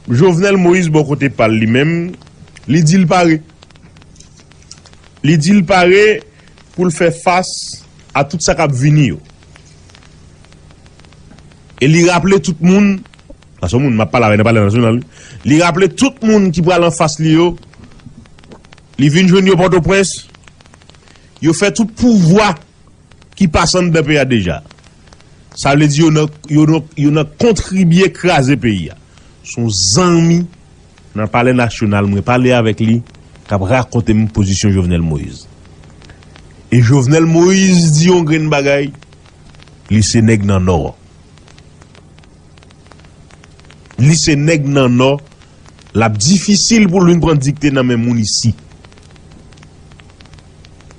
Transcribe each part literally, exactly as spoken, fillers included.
Jovenel Moïse, bò kote pa l li menm, li di l pare. Li di l pare pou l fè fas a tout sa k ap vini yo. E li raple tout moun, paske moun m ap pale avè nan Palè Nasyonal, li raple tout moun ki pral anfas li yo, li vin jwenn yo Pòtoprens, yo fè tout pouvwa ki pase anndan peyi a deja. Sa vle di yo nan, yo nan, yo nan kontribye kraze peyi a. Se yon zanmi nan Palè Nasyonal, mwen pale avèk li, k ap rakonte m pozisyon Jovenel Moïse. E Jovenel Moïse di yon grenn bagay, li se nèg nan Nò. Li se nèg nan Nò, l ap difisil pou l vin pran dikte nan men moun isi.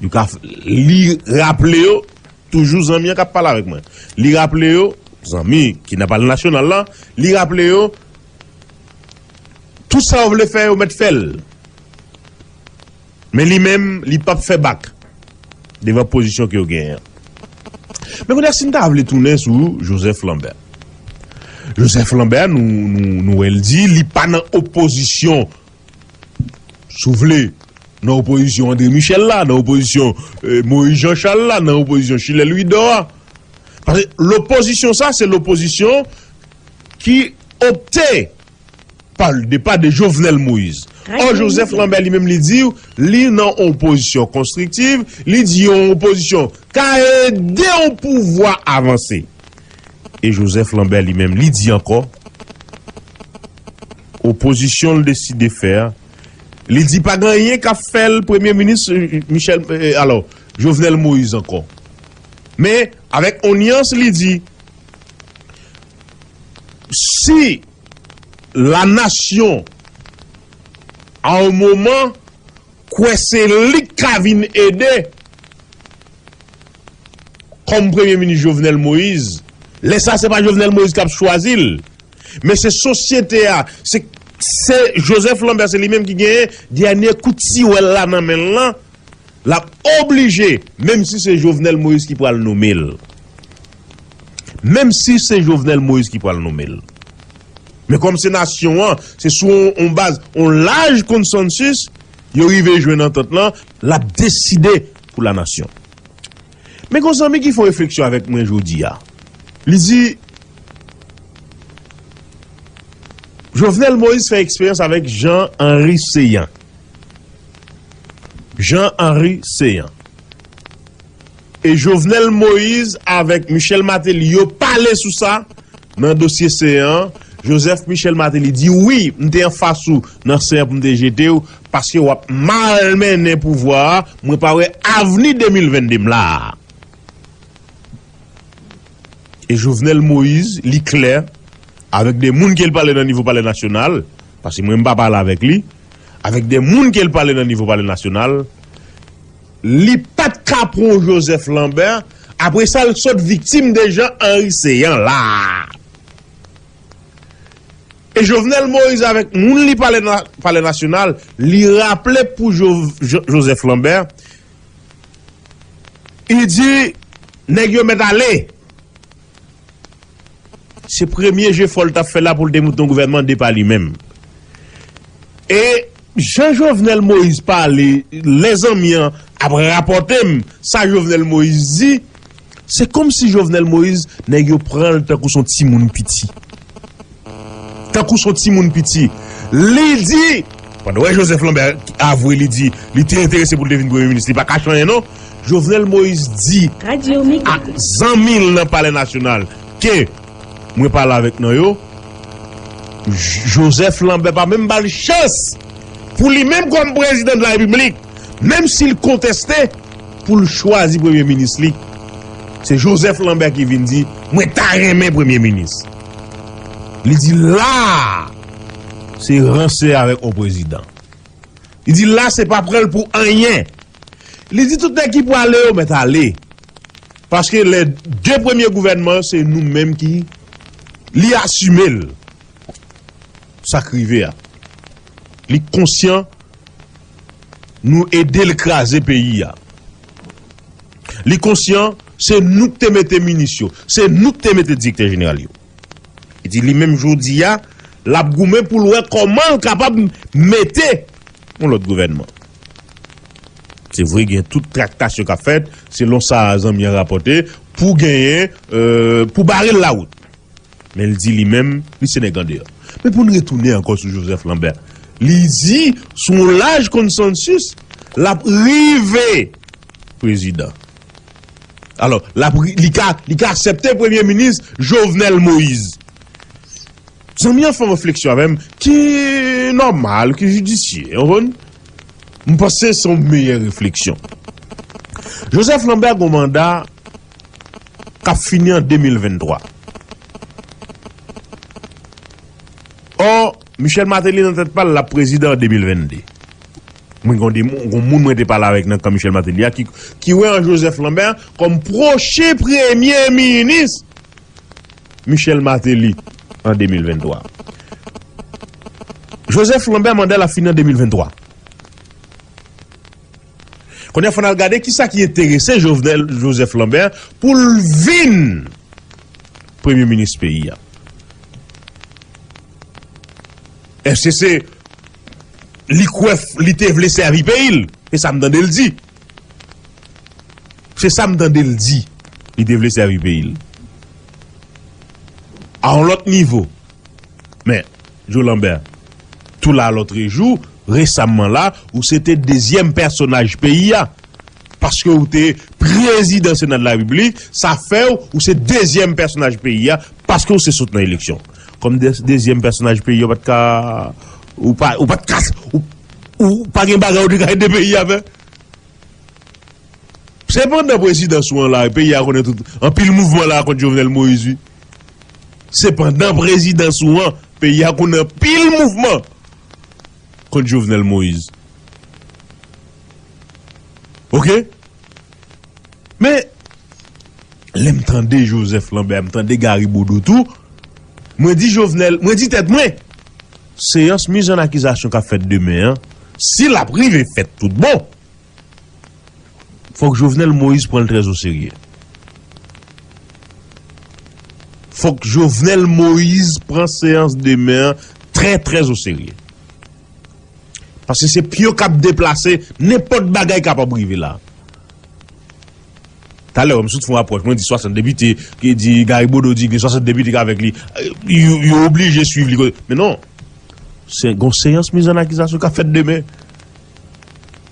Yo ka f-, li raple yo, toujou zanmi an k ap pale avèk mwen. Li raple yo, zanmi ki nan Palè Nasyonal la, li raple yo, tout sa yo vle fè, yo mèt fè l. Men li menm, li p ap fè bak devan pozisyon ke yo genyen an. Men kounye a, si n ta vle tounen sou Joseph Lambert. Joseph Lambert, nou, nou, nou wè l di, li pa nan opozisyon, si w vle, nan opozisyon André Michel la, nan opozisyon, eh, Moïse Jean Charles la, nan opozisyon Chilè Louidor a. Paske lopozisyon sa, se lopozisyon ki opte pa l depa de Jovenel Moïse. Ò, Joseph Lambert li menm li di w, li nan yon opozisyon konstriktiv, li di yon opozisyon ka ede yon pouvwa avanse. E Joseph Lambert li menm li di ankò, opozisyon l deside fè a, li di pa gen anyen k ap fè l premye minis, eh, Michel, eh, alò, Jovenel Moïse ankò. Men, avèk yon nyans, li di, si lanasyon, a yon moman, kwè se li k ka vin ede kòm premye minis Jovenel Moïse, lè sa se pa Jovenel Moïse k ap chwazi l, men se sosyete a, se, se Joseph Lambert, se li menm ki genyen dènye kout siwèl la nan men l lan, l ap oblije, menm si se Jovenel Moïse ki pral nonmen l. Menm si se Jovenel Moïse ki pral nonmen l. Men kòm se nasyon an, se sou yon, yon baz, yon laj konsansis, yo rive jwenn antant lan, l ap deside pou lanasyon. Men gon zanmi ki fè yon refleksyon avèk mwen jodi a. Li di, Jovenel Moïse fè eksperyans avèk Jean Henry Céant. Jean Henry Céant. E Jovenel Moïse avèk Michel Martelly, yo pale sou sa nan dosye Céant an. Joseph Michel Martelly di, wi, m te anfas ou nan Céant pou m te jete w, paske w ap malmennen pouvwa a, mwen pa wè avni de mil vennde m la a. E Jovenel Moïse, li klè, avèk de moun ke l pale nan nivo Palè Nasyonal, paske mwen m pa pale avèk li, avèk de moun ke l pale nan nivo Palè Nasyonal, li pa t ka pran Joseph Lambert, apre sa l sot viktim de Jean Henry Céant la. E Jovenel Moïse avèk moun li pale nan Palè Nasyonal, li raple pou Jo-, Jo-, Joseph Lambert, li di, nèg yo mèt ale. Se premye jefò l t ap fè la pou l te monte yon gouvènman de pa li menm. E jan Jovenel Moïse pale, lè zanmi an ap rapòte m sa Jovenel Moïse di, se kòmsi Jovenel Moïse, nèg yo pran l tankou s on timoun piti. Tankou s on timoun piti. Li di, pandan w wè Joseph Lambert avwe, li di, li te enterese pou l te vin premye minis, li pa kache anyen non. Jovenel Moïse di ak zanmi l nan Palè Nasyonal ke mwen pale avèk nan yo, J-, Joseph Lambert pa menm ba l chans pou li menm kòm prezidan de la Repiblik, menm si l konteste, pou l chwazi premye minis li. Se Joseph Lambert ki vin di, mwen ta renmen premye minis. Li di la, se ranse avèk yon prezidan. Li di la, se pa pran l pou anyen. Li di tout nèg ki pou ale yo mèt ale. Paske lè de premye gouvènman, se nou menm ki li asime l. Sa k rive a. Li konsyan nou ede l kraze peyi a. Li konsyan se nou k te mete minis yo, se nou k te mete direktè jeneral yo. Li di li menm jodi a, L ap goumen pou l wè kòman l kapab mete yon lòt gouvènman. Se vre, gen tout traktasyon k ap fèt, selon sa zanmi an rapòte, pou genyen, euh, pou bare l lawout. Men l di li menm, li se nèg andeyò. Men pou n retounen ankò sou Joseph Lambert, li di, sou yon laj konsansis, l ap rive prezidan. Alò, l ap ri-, li ka, li ka aksepte premye minis Jovenel Moïse. Zanmi an fè yon refleksyon avè m ki nòmal, ki jidisye, w konprann? M panse se yon meyè refleksyon. Joseph Lambert gon manda k ap fini an de mil venntwa. Ò, Michel Martelly nan tèt pa l, l ap prezidan an de mil vennde. Mwen gon de moun, gon moun mwen te pale avèk nan kan Michel Martelly a ki, ki wè an Joseph Lambert kòm pwochen premye minis Michel Martelly an de mil venntwa. Joseph Lambert manda l ap fini an de mil venntwa. Kounye a, fò n al gade kisa ki enterese Jovenel Joseph Lambert pou l vin premye minis peyi a. Èske se li kwè f-, li te vle sèvi peyi l? Se sa m tande l di. Se sa m tande l di. Li te vle sèvi peyi l. A yon lòt nivo. Men, Joe Lambert, tou la lòtrejou, resamman la, ou se te dezyèm pèsonaj peyi a. Paske ou te prezidan Sena de la Repiblik, sa fè w, ou se dezyèm pèsonaj peyi a, paske ou se sot nan eleksyon. Kòm de-, dezyèm pèsonaj peyi a, ou pa t ka, ou pa, ou pa t ka, ou, ou pa gen bagay ou te ka ede peyi a fè. Se pandan prezidans ou an la, peyi a konnen tout, anpil mouvman la kont Jovenel Moïse, wi. Se pandan prezidans ou an, peyi a konnen anpil mouvman kont Jovenel Moïse. Oke? Men, lè m tande Joseph Lambert, m tande Gary Bodeau tou, mwen di Jovenel, mwen di tèt mwen, seyans miz an akizasyon k ap fèt demen an, si l ap rive fèt tout bon, fòk Jovenel Moïse pran l trè o serye. Fòk Jovenel Moïse pran seyans demen an trè, trè o serye. Paske se pyon k ap deplase, nenpòt bagay kapab rive la. Talè, m sot fè yon apwòch, mwen di swasant depite, ki di Gary Bodeau di gen swasant depite k avèk li. Yo, yo oblije swiv li kote. Men non. Se gon seyans miz an akizasyon k ap fèt demen.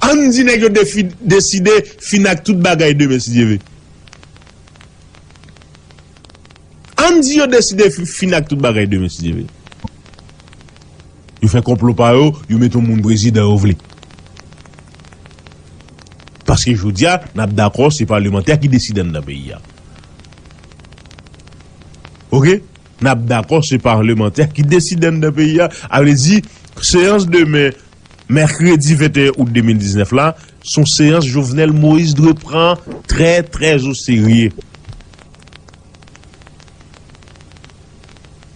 Ann di nèg yo defi-, deside fin ak tout bagay demen, si Dye vle. Ann di yo deside fi-, fin ak tout bagay demen, si Dye vle. Yo fè konplo pa yo, yo mete yon moun prezidan yo vle. Paske jodi a, n ap dakò se palmantè ki deside anndan peyi a. Oke? N ap dakò se palmantè ki deside anndan peyi a. A vle di, seyans demen, mèkredi venteyen out de mil diznèf la, se yon seyans Jovenel Moïse dwe pran trè, trè o serye.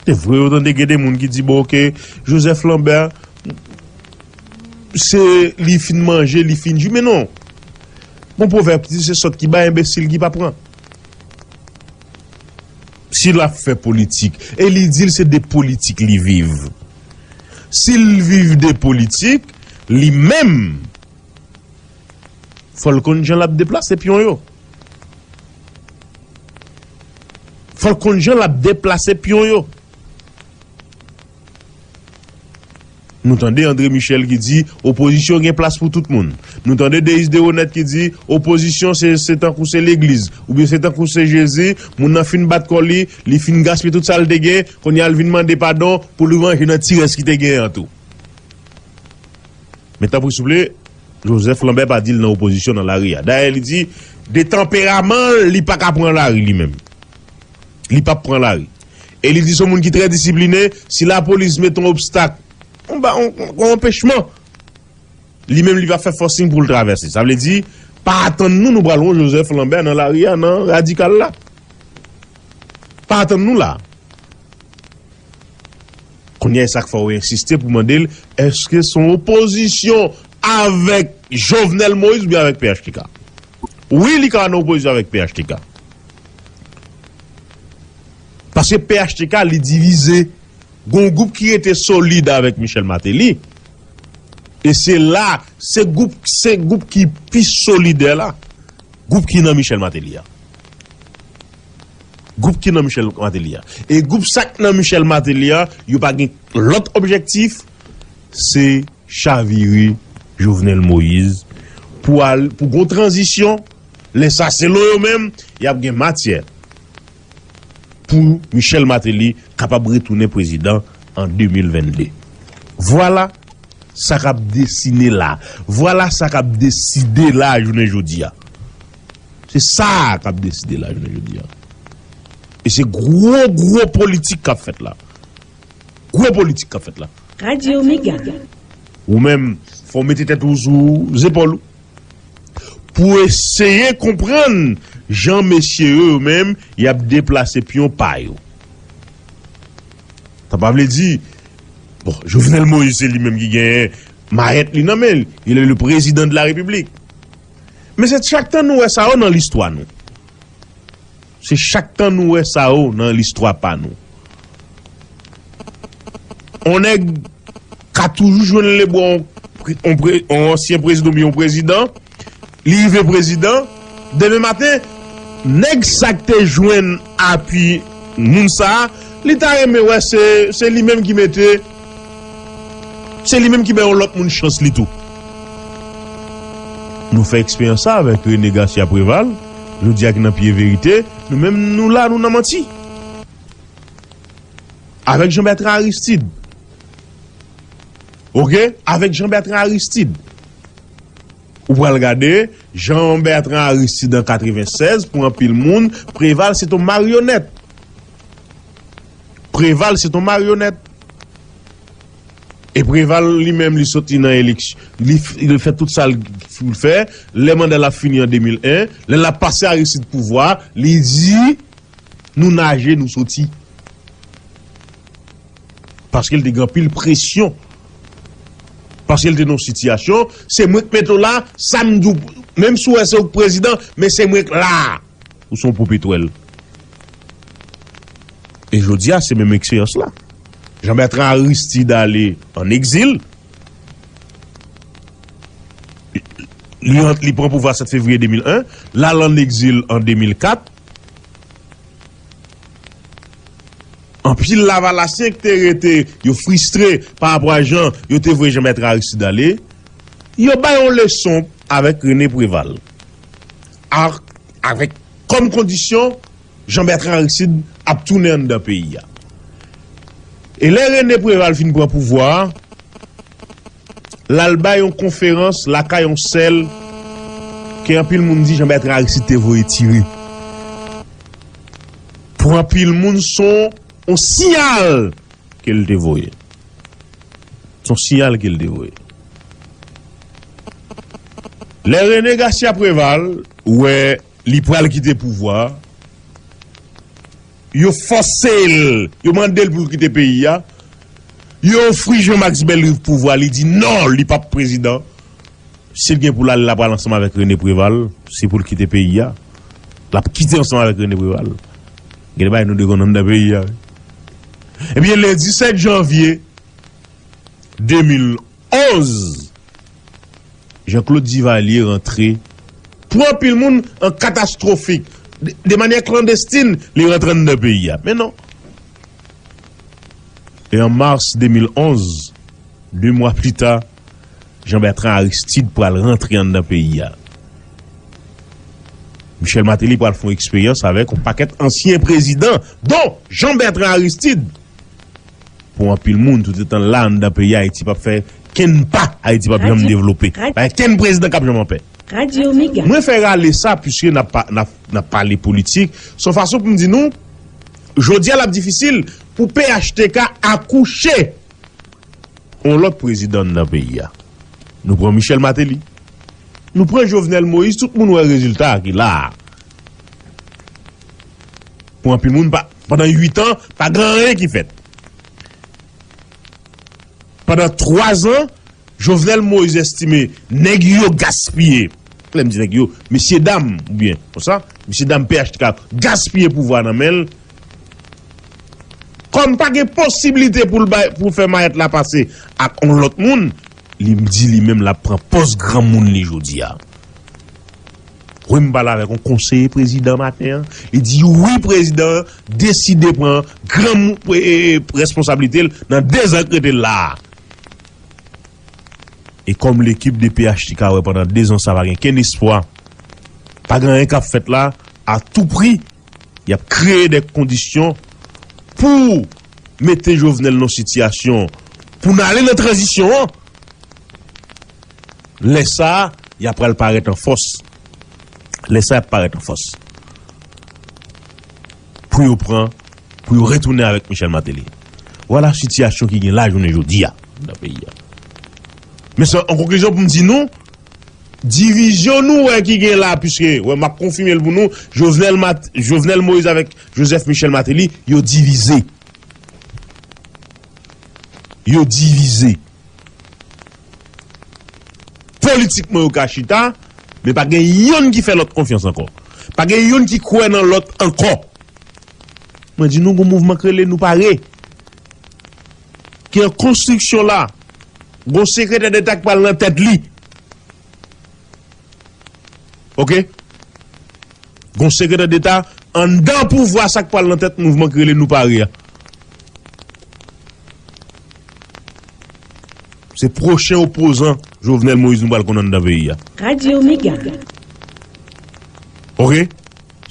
Se vre, yo tande gen de moun ki di, bon, oke, Joseph Lambert, se li fin manje, li fin jwi, men non. Gon pwovèb ki di, se sòt ki bay, enbesil ki pa pran. Si l ap fè politik, e li di l se de politik li viv. Si l viv de politik, li menm, fò l konn jan l ap deplase pyon yo. Fò l konn jan l ap deplase pyon yo. Nou tande André Michel ki di, opozisyon gen plas pou tout moun. Nou tande Deïs Deroneth ki di, opozisyon se, se tankou se legliz, oubyen se tankou se Jezi, moun nan fin bat kò li, li fin gaspiye tout sa l te gen, kounye a l vin mande padon pou l ranje nan ti rès ki te genyen an tou. Men tanpri souple, Joseph Lambert pa di l nan opozisyon nan lari a. Dayè, li di, de tanperaman l, li pa ka pran lari li menm. Li p ap pran lari. E li di se yon moun ki trè disiplinen, si lapolis mete yon obstak, yon ba-, yon, yon, yon anpechman, li menm li va fè fòsing pou l travèse. Sa vle di, pa atann nou, nou pral wè Joseph Lambert nan lari a, nan radikal la. Pa atann nou la. Kounye a, e sa k fè w ensiste pou mande l, èske se yon opozisyon avèk Jovenel Moïse oubyen avèk P H T K? Wi, li ka nan opozisyon avèk P H T K. Paske P H T K, li divize. Gon gwoup ki rete solid avèk Michel Martelly. E se la, se gwoup, se gwoup ki pi solidè la. Gwoup ki nan Michel Martelly a. Gwoup ki nan Michel Martelly a. E gwoup sa k nan Michel Martelly a, yo pa gen lòt objektif, se chavire Jovenel Moïse pou al, pou gon tranzisyon. Lè sa, selon yo menm, y ap gen matyè pou Michel Martelly kapab retounen prezidan an de mil vennde. Vwala sa k ap desine la. Vwala sa k ap deside la jounen jodi a. Se sa k ap deside la jounen jodi a. E se gwo, gwo politik k ap fèt la. Gwo politik k ap fèt la. Radyo Mega. Ou menm, fò w mete tèt ou sou zepòl ou. Pou eseye konprann jan mesye yo, yo menm, y ap deplase pyon pa yo. Sa pa vle di, bon, Jovenel Moïse, se li menm ki genyen mayèt li nan men l. Il est le président de la République. Men se chak tan nou wè sa yo nan listwa nou. Se chak tan nou wè sa yo nan listwa pa nou. On nèg ka toujou jwenn lebwa on, on, pre- on ansyen prezidan oubyen on prezidan, li rive prezidan, demen maten, nèg sa k te jwenn apui moun sa a, li ta renmen wè se, se li menm ki mete, se li menm ki bay yon lòt moun chans li tou. Nou fè eksperyans sa avèk René Garcia Préval, jodi a ki nan pye verite, nou menm nou la, nou nan manti. Avèk Jean Bertrand Aristide. Oke? Avèk Jean Bertrand Aristide. Ou pral gade, Jean Bertrand Aristide an katrevensèz, pou anpil moun, Préval se t on maryonèt. Préval se t on maryonèt. E Préval li menm, li soti nan eleksyon. Li, f- li fè tout sa l pou l fè. Lè manda l ap fini an de mil en, lè l ap pase Aristide pouvwa, li di, nou naje, nou soti. Paske l te gen anpil presyon. Paske l te nan yon sitiyasyon, se mwen k mete w la, sa m di w, menm si w wè se ou k prezidan, men se mwen k la. Ou se yon popetwèl. E jodi a, se menm eksperyans la. Jean Bertrand Aristide ale an egzil. Li, li pran pouvwa sèt fevriye de mil en, l al an egzil an de mil kat. Anpil lavalasyen ki te rete, yo fristre pa rapò a jan yo te voye Jean Bertrand Aristide ale, yo bay yon leson avèk René Préval. A- avèk kòm kondisyon, Jean Bertrand Aristide ap tounen anndan peyi a. E lè René Préval fin pran pouvwa a, l al bay yon konferans lakay yon sèl ke anpil moun di Jean Bertrand Aristide te voye tire. Pou anpil moun, se yon siyal ke l te voye. Se yon siyal ke l te voye. Lè René Garcia Préval wè li pral kite pouvwa a, yo fòse l, yo mande l pou l kite peyi a, yo ofri Jean Max Bellerive pouvwa, li di non, li p ap prezidan. Si l gen pou l ale, l ap pral ansanm avèk René Préval, se pou l kite peyi a. L ap kite ansanm avèk René Préval. Gen de bagay nou te konn anndan peyi a. Ebyen, le disèt janvye de mil onz, Jean-Claude Duvalier rantre, pou anpil moun, an katastwofik, de, de manyè klandestin, li rantre anndan peyi a. Men non. E an mas de mil onz, de mwa pli ta, Jean Bertrand Aristide pral rantre anndan peyi a. Michel Martelly pral fè yon eksperyans avèk yon pakèt ansyen prezidan, don Jean Bertrand Aristide. Pou anpil moun, toutotan l la anndan peyi a, Ayiti p ap fè kenn pa, Ayiti p ap janm devlope. Pa gen kenn prezidan k ap janm anpè. Radyo Mega. Mwen fè rale sa, piske n ap, pa- n ap, n ap pale politik. Se yon fason pou m di nou, jodi a l ap difisil pou P H T K akouche yon lòt prezidan anndan peyi a. Nou pran Michel Martelly. Nou pran Jovenel Moïse, tout moun wè rezilta a ki la a. Pou anpil moun, pa, pandan uit an, pa gen anyen ki fèt. Pandan twa zan, Jovenel Moïse estime nèg yo gaspiye. Lè m di nèg yo, mesye dam, oubyen, konsa, mesye dam P H T K gaspiye pouvwa nan men l. kòm pa gen posiblite pou l bay, pou fè mayèt la pase ak yon lòt moun, li di li menm l ap pran pòz granmoun li jodi a. Wi, m pale avèk yon konseye prezidan maten an. Li di wi, prezidan an deside pran granmoun, e, e, responsablite l nan de zan k rete l la a. E kòm lekip D P H T K wè pandan de zan sa pa gen kenn espwa, pa gen anyen k ap fèt la, a tou pri, y ap kreye de kondisyon pou mete Jovenel nan sitiyasyon pou n ale nan tranzisyon an. Lè sa a, y ap pral parèt an fòs. Lè sa a, y ap parèt an fòs. Pou yo pran, pou yo retounen avèk Michel Martelly. Vwala sitiyasyon ki gen la jounen jodi a nan peyi a. Men se an konklizyon pou m di nou, divizyon nou wè ki gen la, piske, wè, m ap konfime l pou nou, Jovenel Mat-, Jovenel Moïse avèk Joseph Michel Martelly, yo divize. Yo divize. Politikman, yo ka chita, men pa gen yonn ki fè lòt konfyans ankò. Pa gen yonn ki kwè nan lòt ankò. Mwen di nou, gon mouvman k rele Nou Pare, ki an konstriksyon la. Gon sekretè deta k pral nan tèt li. Oke? Gon sekretè deta anndan pouvwa sa k pral nan tèt mouvman ki rele Nou Pare a. Se pwochen opozan Jovenel Moïse nou pral konn anndan peyi a. Radyo Mega. Oke?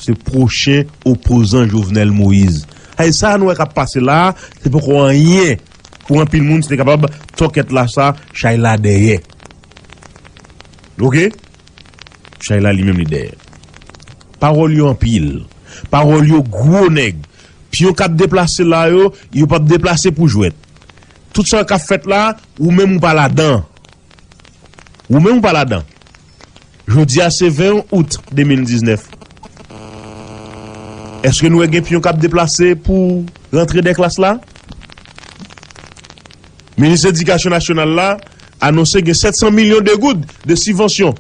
Se pwochen opozan Jovenel Moïse. Ay, sa nou wè k ap pase la, se poko anyen. Pou anpil moun, se te kapab tòkèt la sa, chay la dèyè. Oke? Chay la li menm li dèyè. Pawòl yo anpil. Pawòl yo gwo nèg. Pyon k ap deplase la yo, yo p ap deplase pou jwèt. Tout sa k ap fèt la, ou menm ou pa ladan. Ou menm ou pa ladan. Jodi a se ven out de mil diznèf. Èske nou wè gen pyon k ap deplase pou rantre dè klas la? Minis Edikasyon Nasyonal la anonse gen sèt san milyon de goud de sibvansyon.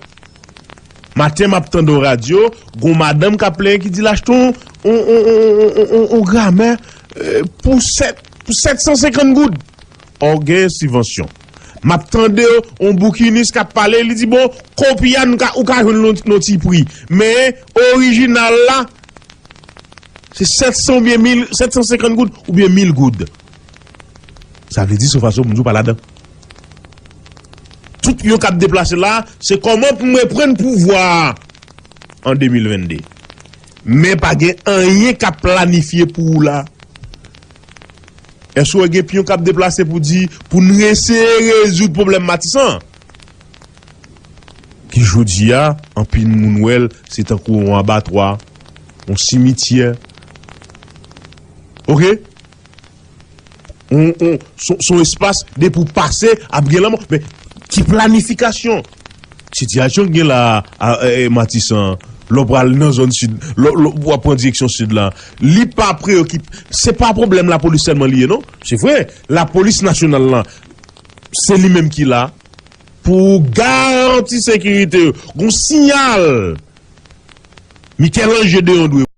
Maten m ap tande yon radyo, gon madanm k ap plenyen ki di l achte yon, yon, yon, yon, yon, yon, yon gramè, eh, pou sèt, pou sèt san senkant goud. Ò, gen sibvansyon. M ap tande yon boukinis k ap pale, li di, bon, kopi a, nou ka, ou ka jwenn l nan, nan ti pri. Men, orijinal la, se sèt san oubyen mil, sèt san senkant goud oubyen mil goud. Sa vle di, se yon fason pou m di w pa ladan. Tout yo k ap deplase la, se kòman pou m reprann pouvwa a an de mil vennde. Men pa gen anyen k ap planifye pou ou la. Èske w gen pyon k ap deplase pou di, pou n eseye rezoud pwoblèm Matisan an? Ki jodi a, anpil moun wè l, se tankou yon abatwa, yon simityè. Oke? On, on, son, son espas depi w pase, ap gen lanmò. Men, ki planifikasyon? Sitiyasyon k gen la a, a, e, Matisan, lè w pral nan zòn sid, lè, lè w ap pran direksyon sid la, li pa preokip-, se pa pwoblèm lapolis sèlman li ye, non. Se vre, lapolis nasyonal la, se li menm ki la pou garanti sekirite yo. Gon siyal Michel-Ange Deon dwe